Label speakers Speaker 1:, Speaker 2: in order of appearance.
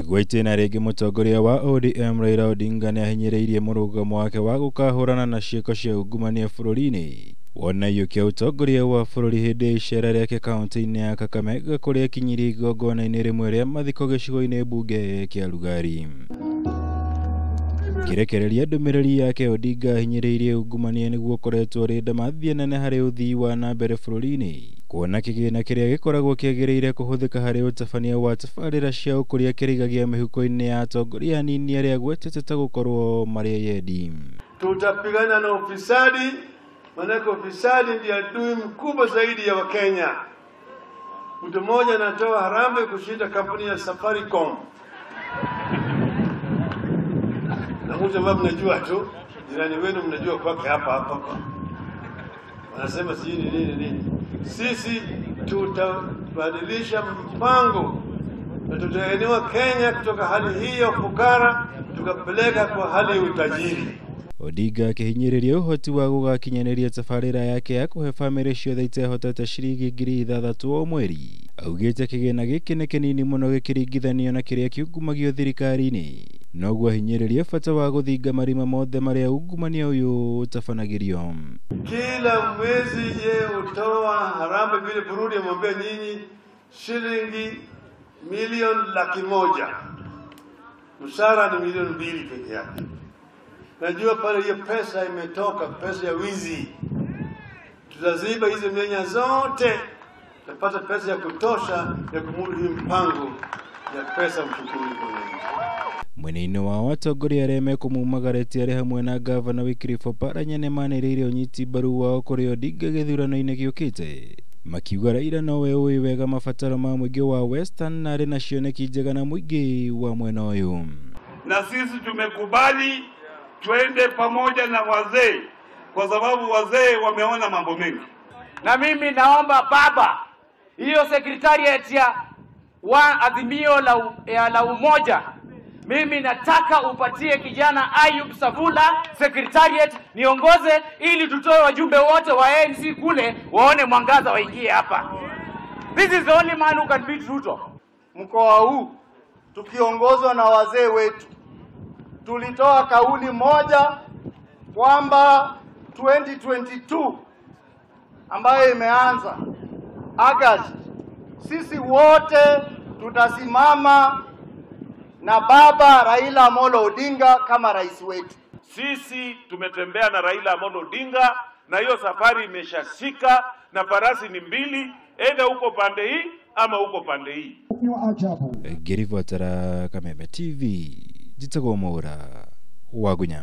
Speaker 1: Gwa itĩna rĩngĩ mũtongoria wa ODM Raila Odinga nĩahinyĩrĩirie mũrũgamo wake wa gũkahũrana na ciĩko cia ungumania bũrũri-inĩ wona aiyũkia ũtongoria wa bũrũri hĩndĩ ya icera rĩake kaunti-inĩ ya Kakamega kũrĩa akinyirie igongona-inĩ rĩmwe rĩa mathiko gĩcigo-inĩ mbunge kĩa Lugari. Akĩrekereria ndũmĩrĩri yake Odinga ahinyĩrĩirie ungumania nĩguo ũkoretwo ũrĩ ndamathia nene harĩ ũthii wa na mbere bũrũri-inĩ kuona kĩgĩna kĩrĩa gĩkoragwo kĩagĩrĩire kũhũthĩka harĩ ũtabania wa tabarĩra cia ũkũria kĩrĩgagia mĩhuko-inĩ ya atongoria anini arĩa agwetete ta gũkorwo marĩ eyendi.
Speaker 2: Tutapigana na ufisadi, manake ufisadi ndiye adui mkubwa zaidi ya Wakenya. Mtu mmoja anatoa harambee kushinda kampuni ya Safaricom. Na mtu ambaye mnajua tu, jirani wenu mnajua kwake hapa hapa hapa. Wanasema si nini nini nini. Sisi tutabadilisha mpango na tutainua Kenya kutoka hali hii ya ufukara tukapeleka kwa hali ya utajiri.
Speaker 1: Odinga akĩhinyĩrĩria ũhoti wa gũgakinyanĩria tabarĩra yake ya kũhe bamĩrĩ ciothe itehotete ciringi 6,000 o mweri augĩte kĩgĩna gĩkĩ nĩ kĩnini mũno gĩkĩringithanio na kĩrĩa kĩungumagio thirikari-inĩ noguo ahinyĩrĩrie bata wa gũthinga marima mothe marĩa ungumania ũyũ ũtabanagĩrio.
Speaker 2: Kila mwezi ye hutoa harambee vile Burundi amwambia nyinyi shilingi milioni 100,000. Mshahara ni milioni 2 peke yake. Najua pale hiyo pesa imetoka, pesa ya wizi. Tutaziba hizo mianya zote, tutapata pesa ya kutosha ya kumudu hii mpango ya pesa mfukoni kwa wananchi.
Speaker 1: Mwena-inĩ wa atongoria arĩa mekũmumagaretie arĩ hamwe na gavana Wycliffe Oparanya nĩmanĩrĩire ũnyiti mbaru wao kũrĩ Odinga gĩthurano-inĩ gĩũkĩte makiuga Raila nowe ũĩ wega mabataro ma mũingĩ wa Western na arĩ na cioneki njega na mũingĩ wa mwena ũyũ.
Speaker 3: Na sisi tumekubali twende pamoja na wazee kwa sababu wazee wameona mambo mengi.
Speaker 4: Na mimi naomba baba, hiyo secretariat ya wa Azimio la Umoja, mimi nataka upatie kijana Ayub Savula secretariat niongoze ili tutoe wajumbe wote wa ANC kule waone mwangaza waingie hapa. This is the only man who can beat Ruto.
Speaker 5: Mkoa huu tukiongozwa na wazee wetu tulitoa kauli moja kwamba 2022 ambayo imeanza August, sisi wote tutasimama na baba Raila Amolo Odinga kama rais wetu.
Speaker 3: Sisi tumetembea na Raila Amolo Odinga na hiyo safari imeshashika na farasi ni mbili, either uko pande hii ama uko pande hii.
Speaker 1: Ngĩribotera Kameme TV njĩtagwo Mwaura wa Gunya.